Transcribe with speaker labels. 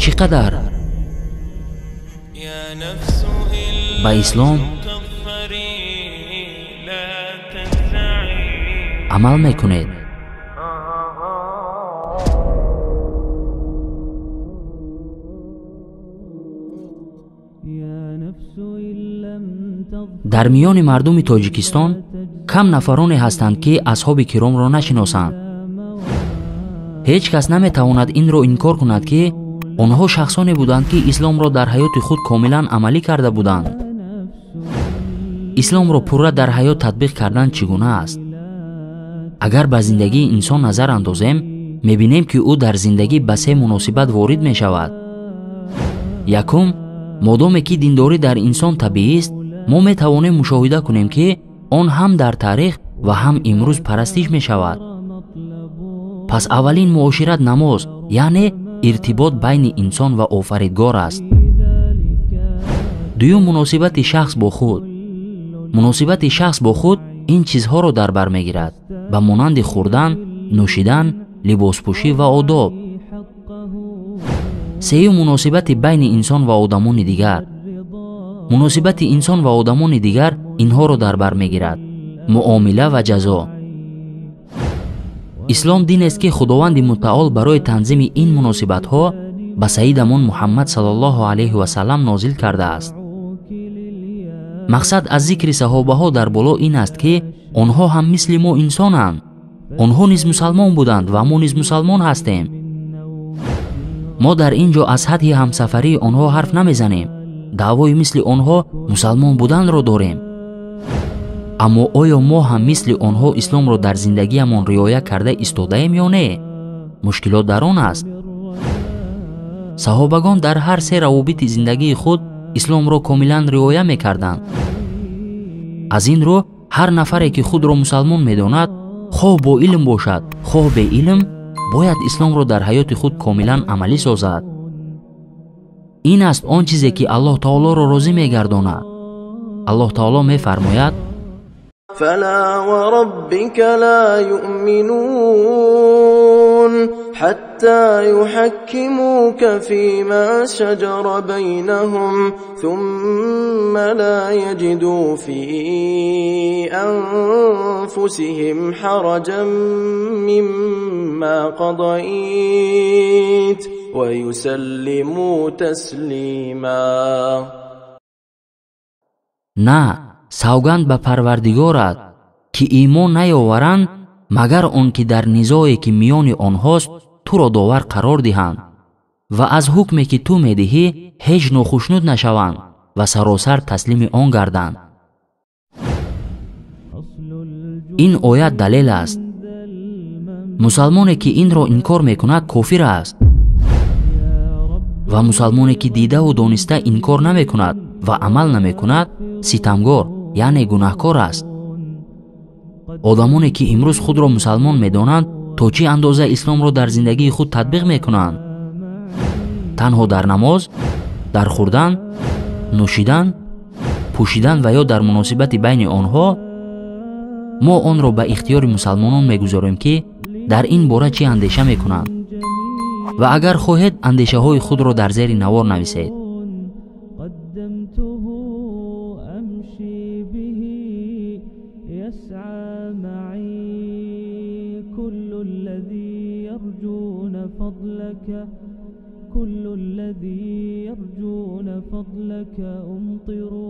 Speaker 1: Чӣ қадар ба ислом амал мекунед? Дар миёни мардуми Тоҷикистон кам нафароне ҳастанд, ки асҳоби киромро нашиносанд. Ҳеҷ кас наметавонад инро инкор кунад, ки онҳо шахсоне буданд, ки исломро дар ҳаёти худ комилан амалӣ карда буданд. Исломро пурра дар ҳаёт татбиқ кардан чӣ гуна аст? Агар ба зиндагии инсон назар андозем, мебинем, ки ӯ дар зиндагӣ ба се муносибат ворид мешавад. Якум, модоме ки диндорӣ дар инсон табиист, мо метавонем мушоҳида кунем, ки он ҳам дар таърих ва ҳам имрӯз парастиш мешавад. Пас аввалин муошират намоз, яъне иртибот байни инсон ва офаридгор аст. Дуюм, муносибати шахс бо худ. Муносибати шахс бо худ ин чизҳоро дар бар мегирад, ба монанди хӯрдан, нӯшидан, либоспӯшӣ ва одоб. Сеюм, муносибати байни инсон ва одамони дигар. Муносибати инсон ва одамони дигар инҳоро дар бар мегирад: муомила ва ҷазо. Ислом динест, ки Худованди Мутаол барои танзими ин муносибатҳо ба саидамон Муҳаммад саллаллоҳу алайҳи васаллам нозил кардааст. Мақсад аз зикри саҳобаҳо дар боло ин аст, ки онҳо ҳам мисли мо инсонанд. Онҳо низ мусалмон буданд ва мо низ мусалмон ҳастем. Мо дар ин ҷо аз ҳадди ҳамсафарии онҳо ҳарф намезанем. Даъвои мисли онҳо мусалмон буданро дорем. Аммо оё мо ҳам мисли онҳо исломро дар зиндагиамон риоя карда истодаем ё не? Мушкилот дар он аст. Саҳобагон дар ҳар се равобити зиндагии худ исломро комилан риоя мекарданд. Аз ин рӯ ҳар нафаре, ки худро мусалмон медонад, хоҳ бо илм бошад, хоҳ беилм, бояд исломро дар ҳаёти худ комилан амалӣ созад. Ин аст он чизе, ки Аллоҳ таолоро розӣ мегардонад. Аллоҳ таоло мефармояд:
Speaker 2: فلا وربك لا يؤمنون حتى يحكموك فيما شجر بينهم ثم لا يجدوا في أنفسهم حرجا مما قضيت ويسلموا تسليما.
Speaker 1: На, савганд ба Парвардигорат, ки имон наёваранд, магар он ки дар низое, ки миёни онҳост, туро довар қарор диҳанд ва аз ҳукме, ки ту медиҳӣ, ҳеҷ нохушнуд нашаванд ва саросар таслими он гарданд. Ин оят далел аст. Мусалмоне, ки инро инкор мекунад, кофир аст ва мусалмоне, ки дидаву дониста инкор намекунад ва амал намекунад, ситамгор, яъне гунаҳкор аст. Одамоне, ки имрӯз худро мусалмон медонанд, то чӣ андоза исломро дар зиндагии худ татбиқ мекунанд? Танҳо дар намоз, дар хӯрдан, нӯшидан, пӯшидан ва ё дар муносибати байни онҳо? Мо онро ба ихтиёри мусалмонон мегузорем, ки дар ин бора чӣ андеша мекунанд. Ва агар хоҳед, андешаҳои худро дар зери навор нависед.
Speaker 3: كل الذي يرجون فضلك أمطروا.